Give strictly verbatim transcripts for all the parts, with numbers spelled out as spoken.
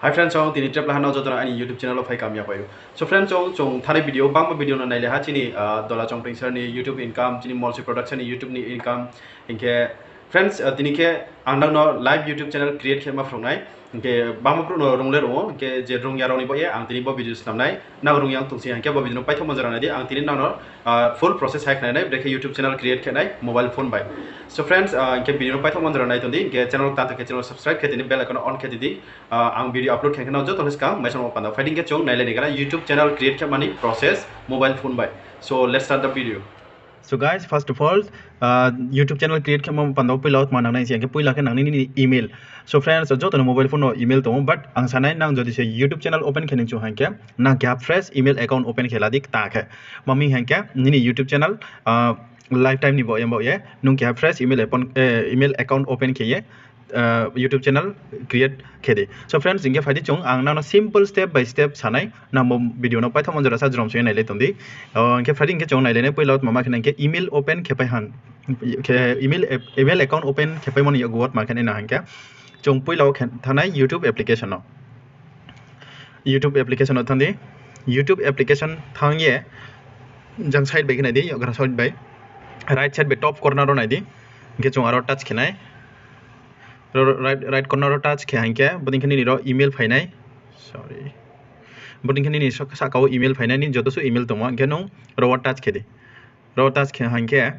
Hi friends, chung tini trep laha no joto no aini YouTube channel wo phai kam ya pai ou. So friends, chung, chung thani video, bangma video no nailai ha chini, ah, Dola Chongpring sir ni YouTube income, chini Molsi Production ni YouTube ni income, hing khe friends, ah, tini khe ang nang no live YouTube channel create khe ma phrung nai. Hing khe bangma brouh no rung le rung ou, hing khe je rung ya rao ni baoh ye ang tini bo video snam nai. Nang rung ya tong si hing khe bo video no paithoh manjora nai di, ang tini nang no, ah, full process hai khnai nai, brekhe YouTube channel create khe nai mobile phone bai. So friends, ah, hing khe video no paithoh manjora nai tong di, hing khe channel ta tong khe channel subscribe khe tini bell icon on khe di di. Ah, ang video upload khe khe no joto ni skang maisang wo panda phai di, hing khe chung nailai ni gana YouTube channel create khe mani process mobile phone bai. So let's start the video. So guys, first of all, ah, YouTube channel create khe ma panda poila wo tma nang nai si hing khe poila khe nang nini email. So friends, joto ni mobile phone no email tong ou, but ang sanai nang jodi se YouTube channel open khe ni chung hing khe nang keha fresh email account open khe la di kta khe. Mami hing khe nini YouTube channel, ah, lifetime ni baoh ye, baoh ye nung keha fresh email account, eh, email account open khe ye, ah, YouTube channel create khe di. So friends, hing khe phai di chung ang nang no simple step by step sanai, nang bo video no paithoh manjora sa jrom se nailai tong di. Oh, hing khe phai di hing khe chung nailai nai poila wo tma ma khe nai hing khe email open khe pai han. Khe email, email account open khe paimo ni yakgu wo tma khe nai nang hing khe chung poila wo khe thanng nai YouTube application no. YouTube application no thanng di. YouTube application thanng ye jang side bai khe nai di, yakgra side bai. Right side bai top corner wo nai di. Hing khe chung aro touch khe nai. Ro-, right, right corner wo touch khe hing khe bodei khe nini ro email phai nai. Sorry. Bodei khe nini sa-, sahka wo email phai nai, nini joto suh email tongmo, hing khe nung ro wo touch khe di. Ro wo touch khe hing khe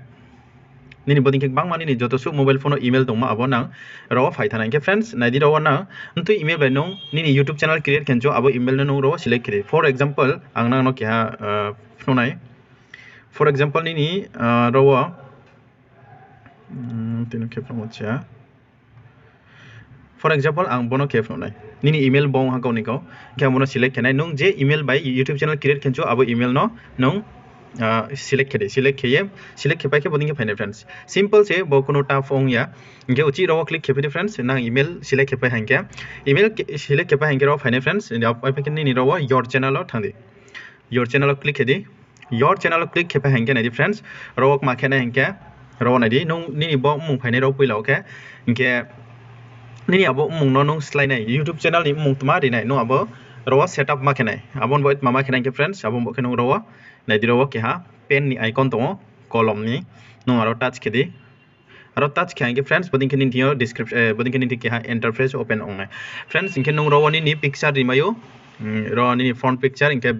nini bodei khe gbangma nini joto suh mobile phone wo email tongmo abo nang ro wo phai thanng nai. Hing khe friends, nai di ro wo nang ntui email bai nung nini YouTube channel create khe nchu abo email no nung ro wo select khe di. For example, ang nang no keha, ah, phnuh nai. For example, nini, ah, ro wo, hmm, tini khe phnuh mo cha. For example, ang bo no khe phnuh nai. Nini email bo ong ha kau ni kau. Hing khe ang bo no select khe nai. Nung je email bai YouTube channel create khe nchu abo email no nung, ah, select khe di. Select khe ye, select khe pai khe bodei khe phai nai friends. Simple se, bo kuno tough ong ya. Hing khe uchih ro wo click khe phi di friends. Nang email select khe pai hing khe. Email ke-, select khe pai hing khe ro phai nai friends. Pai khe nini ro wo your channel wo thanng di. Your channel wo click khe di. Your channel wo click khe pai hing khe nai di friends. Ro wo tma khe nai hing khe, ro wo nai di, nung nini bo mmung phai nai ro poila wo khe. Hing khe nini abo mmung no nung slái nai, YouTube channel ni mmung tma ri nai, nung abo ro wo setup ma khe nai. Abo ni bo tma ma khe nai hing khe friends, abo ni bo khe nung ro wo nai di, ro wo keha pen ni icon tong ou, kolom ni. Nung aro touch khe di. Aro touch khe hing khe friends, bodei khe nini thing yo description, eh, bodei khe nini thing keha interface open ong nai. Friends, hing khe nung ro wo nini picture ri mai ou, hmm, ro nini front picture, hing khe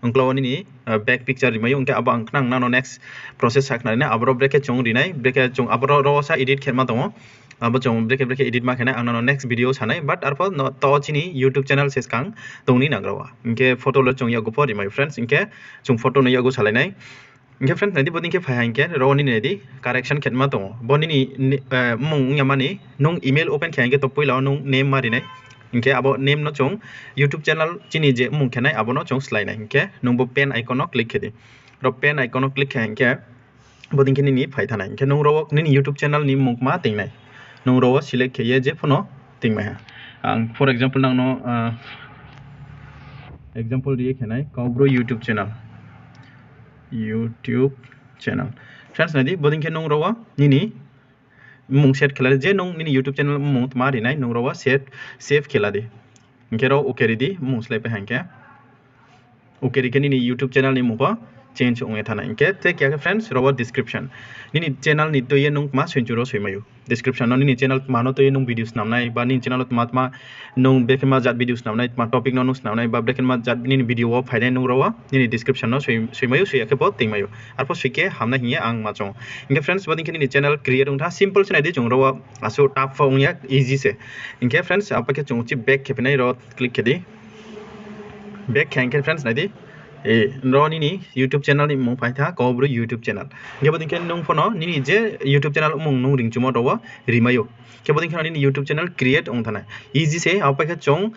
ungkla wo nini, eh, back picture ri mai ou, hing khe abo ang khnang nang no next process sa khnari nai, aboro brekhe chung ri nai, brekhe chung aboro ro wo sa edit khe ma tong ou, abo chung brekhe brekhe edit ma khe nai, ang nang no next video sa nai, but arpho no to chini YouTube channel se skang tong ni nang ro wo. Hing khe photo le chung yakgu pho ri mai friends, hing khe chung photo no yakgu salai nai. Hing khe friends, nai di, bodei khe phai ha hing khe, ro wo nini nai di, correction khe ma tong ou. Bo nini, ni, eh, mmung ong ya mani, nung email open khe hing khe to poila wo nung name ma ri nai. Hing khe abo name no chung YouTube channel chini je mmung khe nai, abo no chung slái nai. Hing khe nung bo pen icon no click khe di. Ro pen icon no click khe hing khe, bodei khe nini phai thanng nai. Hing khe nung ro wo nini YouTube channel ni mmung ma ting nai. Nung ro wo select khe ye je pho no ting mai ha. Ang for example nang no, ah, example ri ye khe nai, Kaubru YouTube channel. YouTube channel. Friends, nai di, bodei khe nung ro wo nini mmung set khe la di, je nung nini YouTube channel mmung tma ri nai, nung ro wo set, save khe la di. Hing khe ro okay ri di, mmung slái pai hing khe. Okay ri khe nini YouTube channel ni mmung pho change ong ye thanng nai. Hing khe tre keha khe friends, ro wo description. Nini channel ni tui ye nung tma soinchu ro soi mai ou. Description no nini channel tma no tui ye nung video snam nai, ba nini channel wo tma tma nung brekhe ma jat video snam nai, tma topic no nung snam nai, ba brekhe ma jat nini video wo phai nai nung ro wo nini description no soi, soi mai ou, soi ya khe pho ting mai ou. Arpho soi khe ham nai hing ye ang ma choung ou. Hing khe friends, bodei khe nini channel create ong tha, simple se nai di, chung ro wo asuh tough pho ong ya, easy se. Hing khe friends, abo khe chung uchih back khe phi nai, ro click khe di. Back khe hing khe friends, nai di, eh, ro nini YouTube channel ni mmung phai tha, Kaubru YouTube channel. Hing khe bodei khe nung pho no nini je YouTube channel mmung nung ringchumo ro wo ri mai ou. Khe bodei khe no nini YouTube channel create ong thanng nai. Easy se, abo khe chung,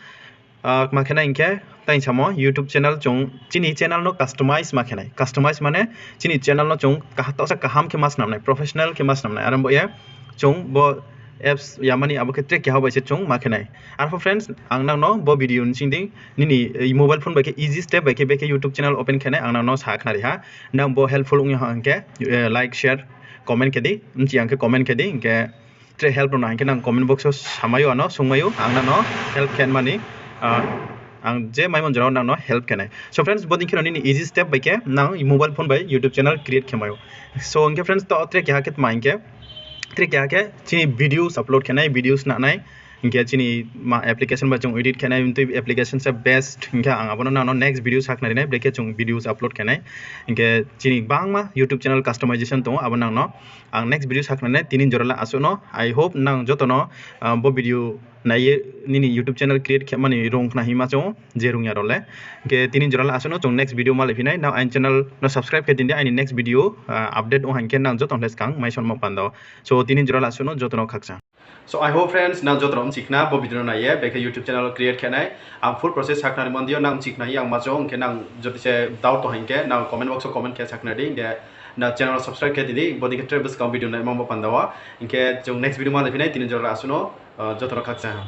ah, ma khe nai hing khe, tei samo YouTube channel chung, chini channel no customize ma khe nai. Customize mane chini channel no chung kaha-, taohsa kaham khe ma snam nai, professional khe ma snam nai. Aro bo ye chung bo apps ya mani abo khe tre keha bai se chung ma khe nai. Arpho friends, ang nang no bo video ni sing di, nini, eh, mobile phone bai khe easy step bai khe bekhe YouTube channel open khe nai ang nang no sa khnari ha. Nang bo helpful ong ya hing khe, eh, like, share, comment khe di, bchi ang khe comment khe di, hing khe tre help rao no hing khe nang comment box wo samai ou, ano sungmai ou, ang nang no help khe mani. ang je maimo jora wo nang no help khe nai. So friends, bodei khe no nini easy step bai khe nang mobile phone bai YouTube channel create khe mai ou. So hing khe friends, to tre keha khe tma hing khe, tre keha khe chini videos upload khe nai, videos na nai, hing khe chini ma application bai chung edit khe nai, tui application se best hing khe ang abo no nang no next video sakhnari nai, brekhe chung videos upload khe nai. Hing khe chini gbangma YouTube channel customization tong ou, abo nang no ang next video sakhnari nai. Tini jora le asuh no, I hope nang joto no bo video nai ye nini YouTube channel create khe mani rung khna hima chung ou, je rung ya rao le. Hing khe tini jora le asuh no, chung next video malai phi nai. Nang aini channel no subscribe khe tini di, aini next video update ong ha hing khe nang joto no le skang mai sonmo panda wo. So tini jora le asuh no, joto no khakchang. So I hope friends, nang joto no mchi khna bo video no nai ye brekhe YouTube channel create khe nai. Ang full process sakhnari man di yo, nang mchi khna hing ye ang ma chung, hing khe nang jodi se doubt tong ha hing khe nang comment box wo comment khe sakhnari di, hing khe nang channel subscribe khe tini di, bodei khe tre buskang video nai mamo panda wo. Hing khe chung next video malai phi nai, tini jora le asuh no, joto no khakchang.